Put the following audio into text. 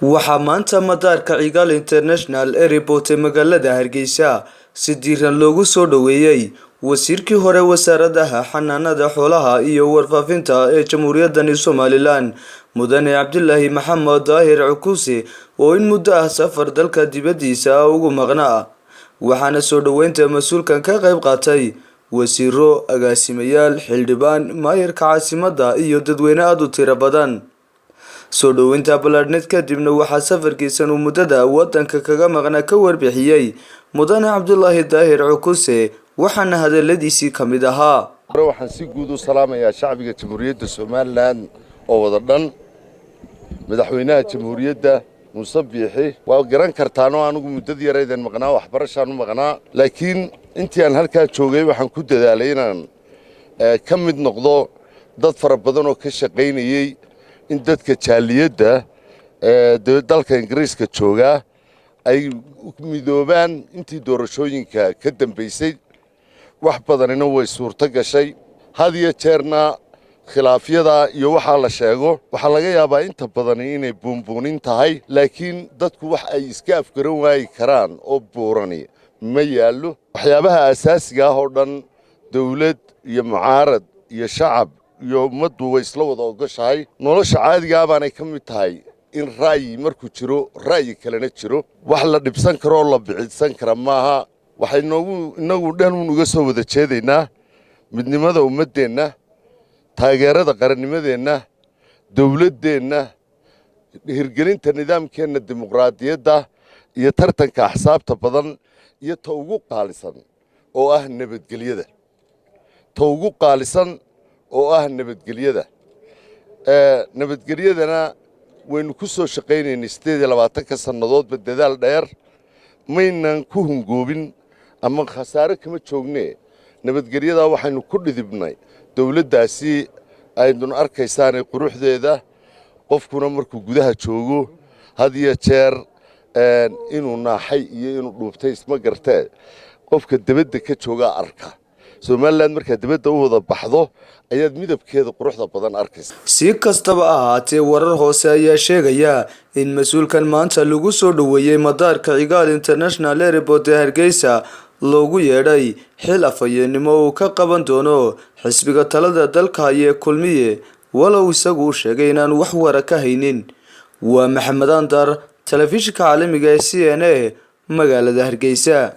Waxaa maanta madaarka Cigaal International Airport ee magaalada Hargeysa si diiran loogu soo dhoweeyay wasiirkii hore Wasaaradda Xanaanada Xoolaha iyo Warfaafinta ee Jamhuuriyadda Somalilan, Mudane Cabdilaahi Maxamed Daahir Cukuse, oo in muddo ah safar dalka dibadiisa ah ugu maqnaa. Waxaana soo dhoweynta mas'uulkan ka qayb qaatay wasiiro, agaasimayaal, xildhibaan, maayarka caasimadda iyo dadweyne aad u tiro badan. Soo dhoweynta ballaadhneed kadibna waxaa safarkiisan uu muddada wadanka kaga maqnaa ka warbixiyey Mudane Cabdulaahi Daahir Cukuse, waxaana hadaladiisii ka mid ahaa: Waxaan si guud u salaamayaa shacbiga Jamhuuriyadda Somaliland oo wada dhan, madaxweynaha Jamhuuriyadda Muuse Biixi. Waa garan kartaanoo anugu muddadii yaraydeen maqnaa waxbarashaan u maqnaa, laakiin intii aan halkaa joogay waxaan ku dadaalay inaan ka mid noqdo dad fara badan oo ka shaqaynayey in dadka jaaliyadda dalka Ingiriiska joogaa ay midoobaan intii doorashooyinka ka dambaysay. Wax badanina way suurto gashay. Had iyo jeerna khilaafyada iyo waxaa la sheego waxaa laga yaabaa inta badani inay buunbuunin tahay, laakiin dadku wax ay iska afgaran waayi karaan oo buurani ma yaallo. Waxyaabaha asaasiga ah oo dhan dawlad iyo mucaarad iyo shacab iyo ummaddu way isla wada ogoshahay. Nolosha caadigaa baanay ka mid tahay in ra'yi markuu jiro ra'yi kalena jiro. Wax la dhibsan karo oo la bicidsan kara maaha. Waxay noogu innagu dhanuun uga soo wada jeedaynaa midnimada ummaddeenna, taageerada qarannimadeenna, dawladdeenna, hirgelinta nidaamkeenna dimuqraadiyadda iyo tartanka axsaabta badan, iyo ta ugu qaalisan oo ah nabadgelyada, ta ugu qaalisan oo ah nabadgelyada. Nabadgelyadana waynu ku soo shaqaynaynay 28-ka sannadoodba dadaal dheer. Maynan ku hungoobin ama khasaare kama joogne. Nabadgelyadaa waxaynu ku dhidibnay dawladdaasi aydun arkaysaanay quruxdeeda. Qofkuna markuu gudaha joogo had iyo jeer inuu naaxay iyo inuu dhuubtay isma gartee, qofka debadda ka joogaa arka. Somaliland markaad dibadda u wada baxdo ayaad midabkeeda quruxda badan arkaysa. Si kastaba ahaatee, warar hoose ayaa sheegaya in mas-uulkan maanta lagu soo dhoweeyey madaarka Cigaal International Airport ee Hargeysa loogu yeedhay xil afhayeennimo uu ka qaban doono xisbiga talada dalka haya ee Kulmiye, walow isagu uu sheegay inaanu wax wara ka haynin. Waa Maxamed Andar, telefishinka caalamiga ee CNA, magaalada Hargeysa.